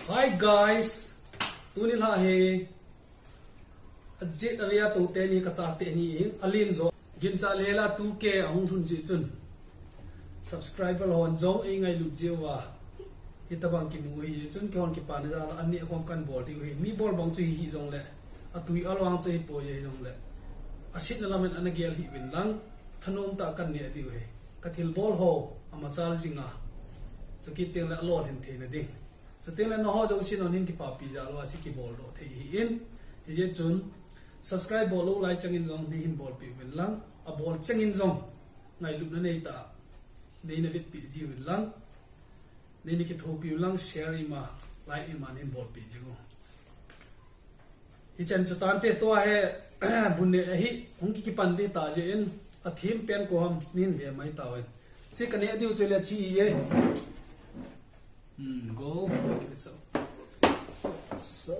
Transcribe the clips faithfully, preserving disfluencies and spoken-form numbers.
Hi guys, tuni lha hi ajet avia to teni kachate ni in alen jo. Ginchat lela two K ahung lhun jeh chun subscriber hon jong eingailut jeh uva hitabang kimu ahi jeh chun keihon kipana jal a aneh khom kan bol diu ahi. Mi bol bang chu hihi jongle atui alwang chu hipoi ahi jongle asetna lamin ana gel hih uvin lang thanom tah a kan neh diu ahi. Kathilbol ho amachal jinga chukit tengle alolhin theina ding. Chutengle nangho jouse non hin kipapi jal uva hiche kibol doh thei ahin, hijeh chun subscribe bol lou lai chengin jong neihin bolpeh uvin lang, abol chengin jong ngailutna neitah a neina vetpeh jiuvin lang, neina kithopi uvin lang, share ima, like ima neihin bolpeh jiu. Hichan chu tante, tua hi bun neh ahi, hung kikipan ding tah jeh in, athem pen koi ham, neihin ve mai tauvin. Hiche kaneh diu chu le hiche ahi. Hmm, go. So. So.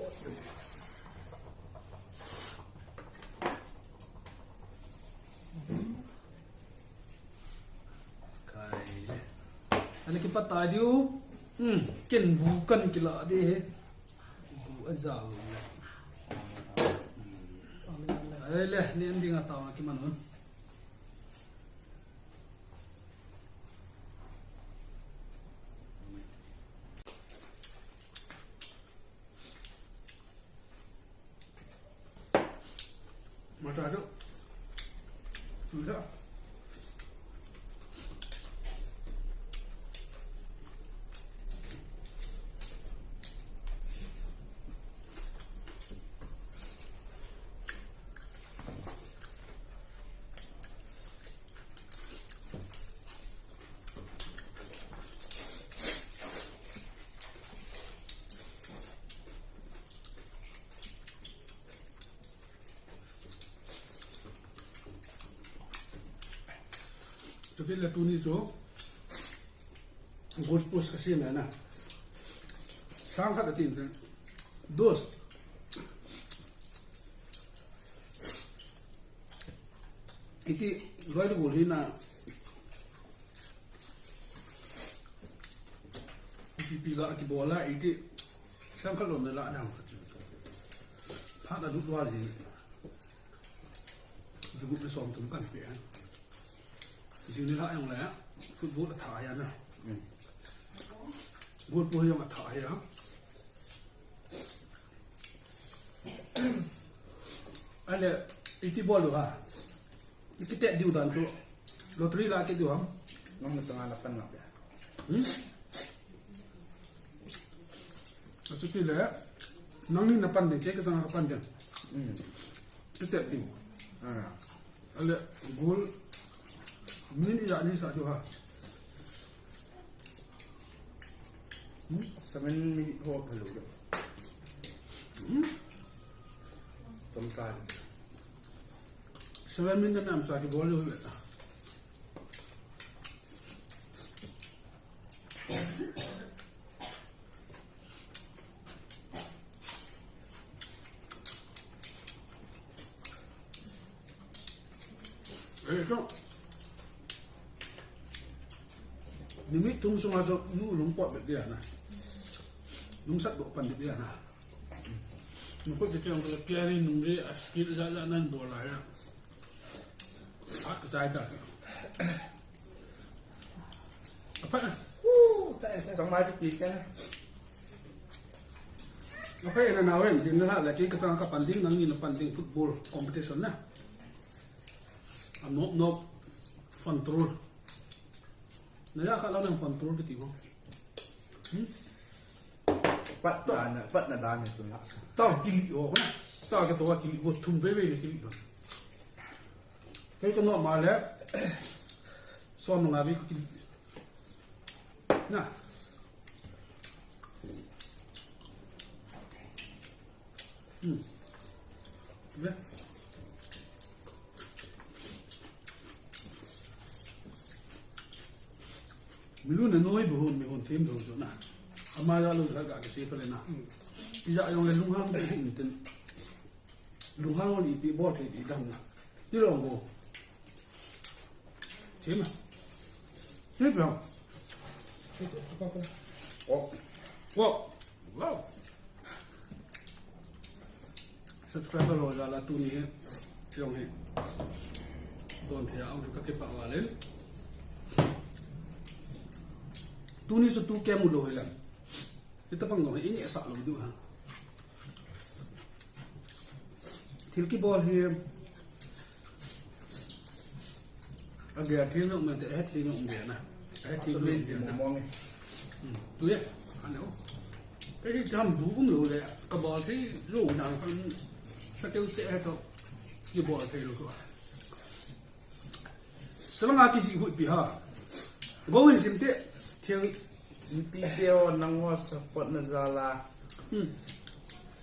Kai le. Ana kipat tai diu. Hmm, ken bu kan kila ding ahi. Bu ajal le. Hmm. Ai le, neh ding a taona kiman un. Mata tu. Sudah. Chukit le tuni chu goal post kasem e na. Sang khat atin. Dos. Iti loi le goal hi na. Ipi ipi ga kibol a, iti sang khat lom na la dang khat. Phat a lut lua ji. Ju gup le som thum kan pe. Jing ni la jong le football atha ahi na. Goal post jong atha ahi. Ale, iti bol u ham. Kiti diu dan chu. Lottery la kiti diu ham. Nang na changa na pan na pe. Hmm? Achuti le, nangni na pan ding, kei ka changa ka pan ding. Hmm. Kiti diu. Ah. Ale, goal. Min ijat nei sah diu ham. Hmm? Seven minute ho phalou. Hmm? Chomcha. Seven minute na amsa kibol lou ve ta. Eh, so. Minute thum sunga chu nu lungpot bep dia na. Lungsat doh pan bep dia na. Nungkoi kiti jong kala piani nungri a skill ja ja nan bol a ya. Ak jai ta. Apa? Chang mai ti pi te. Okay, na nawen, din na la, laki ka chang ka pan ding, nangni na pan ding football competition na. A nop nop, fun troll. Na ya ka la nang fun troll kiti mo. Hmm? Pat na, pat na dan ni tu na. Ta kili o, na. Ta ka to kili o, thum be be ni kili o. Kei ka nop ma le, som nga be kili. Na. Hmm. Ve. Mi lung na noi bu hun, mi hun them bu hun na. Ama ya lung ka ga ke se pale na. Hmm. Ija jong le lunghang de hin tin. Lunghang ni pi bol thei di dang na. Ti long bo. Thim a. Thim a. Oh. Oh. Wow. Subscriber ho jal a tuni hi, chong hi, don thei a um ka kipah val in. Tuni chu two K mu lou hi lem. Hitabang lou hi, i neh sah lou diu ha. Thil kibol hi, a gei a thil nong me te, a het thil nong me na. A het thil nong me na. Mong mong e. Hmm. Tu ye, a neo. Kei hi tham bu um lou le, ka bol thei lou na, ka sa keu se he to. Kibol thei lou ko. Salanga kijih huipi ha. Go hin sim te. Thil. Mipite ho nangho support na jal a. Hmm.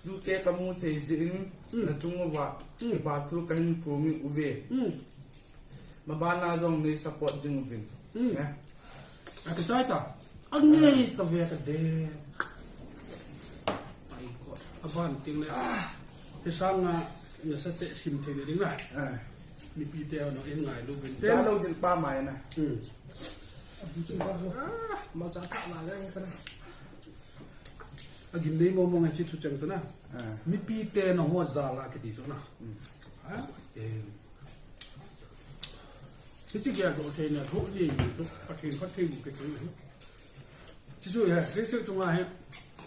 Two K kamu thei jeh in, hmm, nachung uva, hmm, kipa thu kahin phongin uve. Hmm. Maban a jong nei support jing uvin. Hmm. Eh. Akichai ta. Angei ka ve ka de. Ai ko. Aban ting le. Hi sanga nasa te sim thei le ding a. Ah. Mipite ho nangin ngailu uvin te. Jalo din pa mai na. Hmm. Ah, ma cha ta la le ka na. Agim nei mong mong a chi thu chang tu na. Ah. Mipite nangho jal a kiti tu na. Hmm. Ha? Eh. Hiche gei a doh theina, thoh ni ni chu, Pathen, Pathen bu kiti. Hichu ya, hichu chunga hi,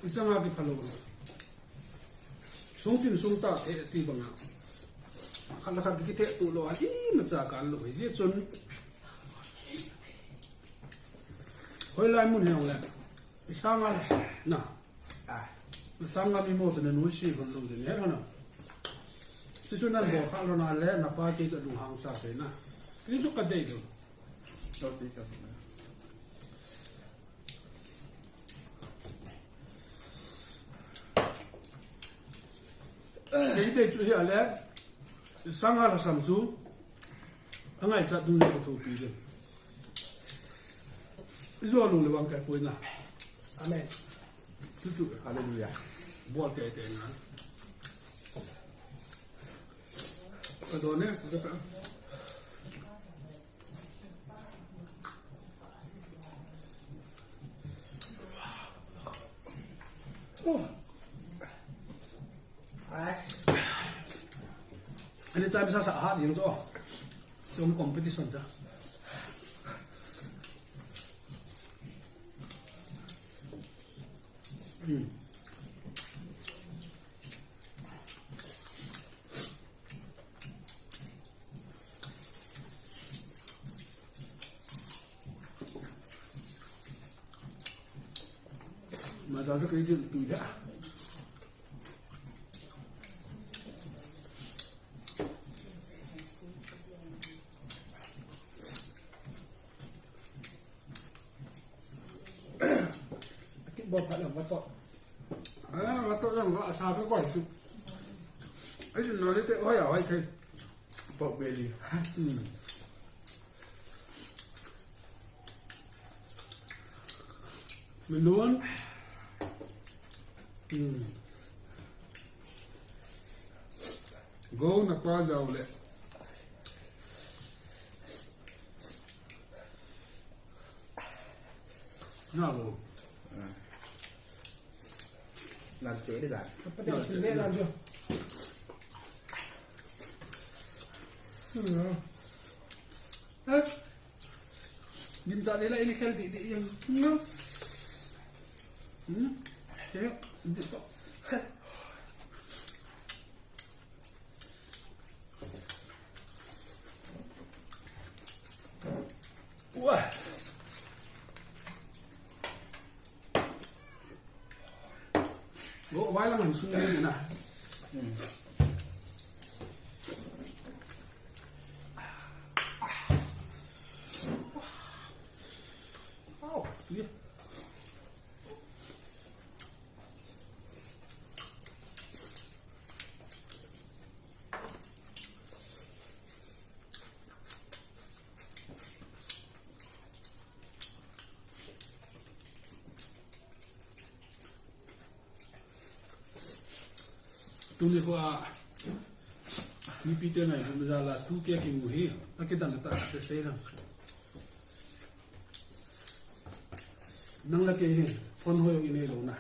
i changa kiphalou. Sung tin sung cha te ti banga. Khat le khat kitheh tu lou, imacha kan lou, hichun. Hoilai mun hi jong le, i sanga la sa, na. Ah. Sanga mi mo chu na nuisat lhon lou ding, he lhon a. Chuchu nan bol kha lhon a le, na pa kei chu lunghang sa pe na. Kei chu ka dei lou. Ka dei, ka dei. Kei dei chu hi a le, sanga la sam chu, angaichat ding le ka thupi ding. I jo lou le vang kai poi na. Amen. Tutu. Hallelujah. Bol tei tei na. Ka don e, ka ta. Oh. Ai. Ani time sa sa ha ding chu. Sum competition ta. Hmm. Mata ka kei din tu da. Kibol phat lang vato. Ah, vato lang va sa ka koi chu. Ai chu na le te oi a oi thei. Pork belly. Hmm. Melon. Hmm. Go na pa jao le. Na bo. Nan che de dan. Apa dia tu dia nan jo. Hmm. Eh? Min sa de la ini khel di di yang. Hmm. Hmm. Che di to. Wah. Go, vai lang han sung ni na. Hmm. Oh, yeah. Tuni kho a, mipite ngailutna jal a two K kimu hi, akidan ta te sei lang. Nang le kei hi, phone hoi jong inei lou na.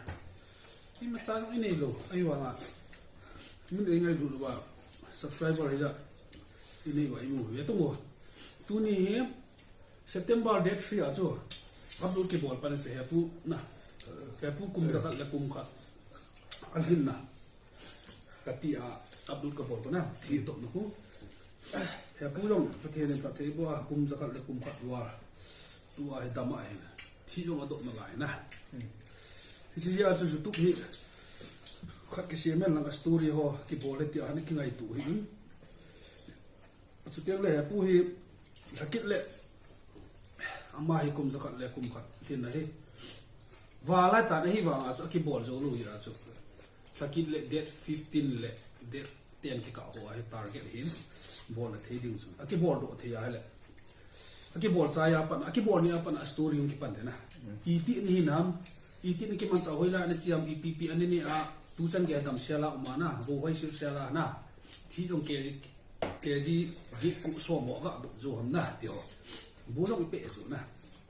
Imacha jong inei lou, ahivanga. Min ei ngailut uva, subscriber hi ja, i nei uva i mu ve tung u. Tuni hi September date three a chu upload kibol pan a chu Hepu na, Hepu kum jakhat le kum khat alhinna kati a upload kabol pan a, thi topna khu. Hepu jong Pathen in phatthei boh a kum jakhat le kum khat val. Tua hi dam a hin. Thi jong adop nalai na. Hmm. Hiche jeh a chu YouTube hi khat kisem hen lang a story ho kibol e tia hin kingaito hi in. Chuteng le Hepu hi lhakit le ama hi kum jakhat le kum khat lhin ahi. Val a tan ahi vang a chu akibol jou lou hi a chu. Lhakit le date fifteen le date ten kikah ho ahi target hin. Bol le thei ding chu. Akibol doh thei a hile. Akibol chai a pat, akibol ni a pat a story hung kipan thei na. Mm. Iti ni hinam, iti ni kimanchah hoilai a na chi ham, ipi pi ani ni a, tu chan gei a damsel a um a na, vo hoi silsel a na. Thi jong ke, ke ji, ji ku so mo ga do jo ham na, ti ho. Bu jong pe jo na.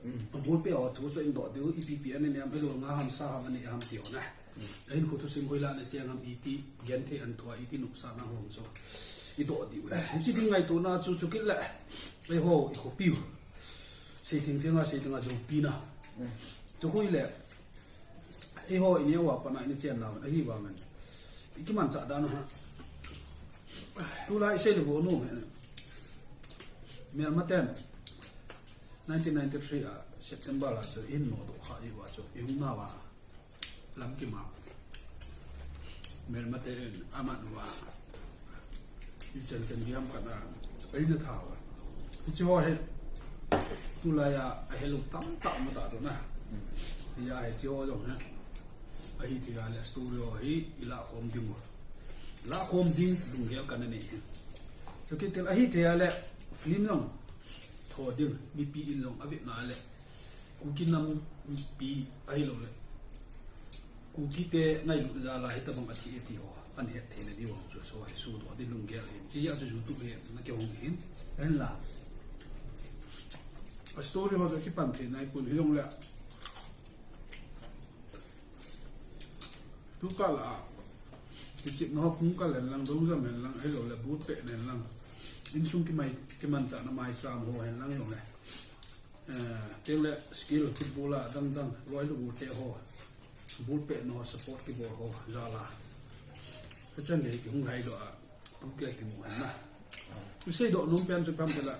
Mm. Bu pe ho, tu so in do, diu ipi pi ani ni ham, ilo nga ham sa ham ani ham ti ho na. Ahin khu thusim hoilai a na cheng ham iti, genthei an thua iti nopsahna hom chu i doh diu le. Hiche ding ngaito na chu chukit le. Eiho, i khopi u. Sei theng theng a, sei theng a, Zopi na. Chu khu ile. Eiho, i neo a pat a i na chen na, ahi vang in. I kimanchah dan u ha. Tulai sei le bo nu. Melma ten. Nineteen ninety-three a, September a chu, i hin nodoh kha i va chu, i hung na va. Lamkim a. Melma te in, aman uva. I chan chan gei ham khat a. Eina tha uva. Hiche ho hi. Tulai a, ahe lou tamtah um ta tu na. Hia hiche ho jong hi. Ahi thei a le story ho hi, i la khom ding u. La khom ding, lunggel kana nei hi. Chukit le ahi thei a le, film jong. Tho ding, mipi in jong, avet na le. Kuki nam pi ahilou le. Kuki te ngailut jal a hitabang athi e ti ho. Ana het theina diu vang chu so hi sudoh ding lunggel hin. Hiche a chu YouTube hi na kihong hin. Ahin la. A story ho chu kipan thei nai pon hi jong le. Tu kal a. Kichepna ho pung kal hen lang, dong jam hen lang, ahilou le, but peh hen lang. Insung kimai, kimanchahna maicham ho hen lang jong le. Eh, teng le skill football a dang dang, loi lu bu te ho, ball pehna ho, support kibol ho, jal a. Kachan le kihung lhai doh a, tu kia kimu hen na. Kisei doh nom pen chu pam te la.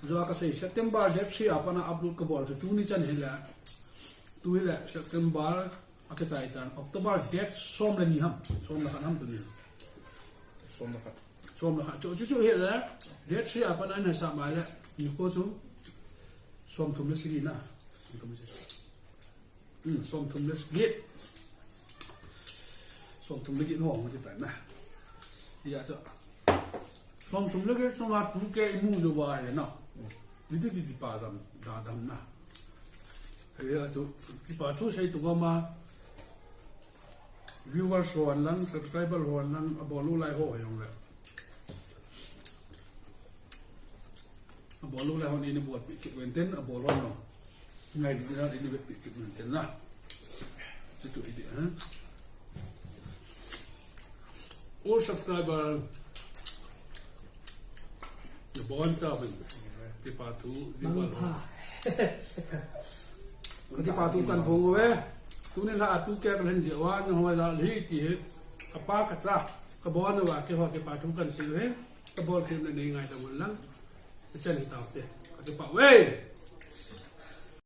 Jua kasei September date three a pat a upload kabol chu tuni chan hi le. Tu hi le September a kichai tan October date som le ni ham, som le khat ham tuni. Som le khat. Som le khat. Chu, chu, chu hi le, date three a pat a na sa mai le, nikho chu, som thum le sagi na. Som thum le sagi. Hmm, som thum le sagi. Som thum le sagi no, mo ti pa na. Ya chu. Som thum le sagi, som a tu ke i mu jo ba le na. Ni ti ti pa dam, da dam na. Ya chu, ti pa thu sei tu ma. Viewers ho hen lang, subscriber ho hen lang, abol lou lai ho jong le. Abol lou lai ho in eina bolpeh kit uvin tin, abol lou ho. Ngailut in eina vetpeh kit uvin tin na. Chuti hi di, ha? All subscriber. Nabon chauvin. Kipa thu, Mangpha. Kipa thu kahin phong uve. Tuni lha a tu ke kahin jeh uva, nahoi jal hi ti hi. Kapa kacha. Kabon uva keiho kipa thu kahin sei uve. Kabol kit na nei ngaidam un lang. Ichan hi taute. Kipa uve.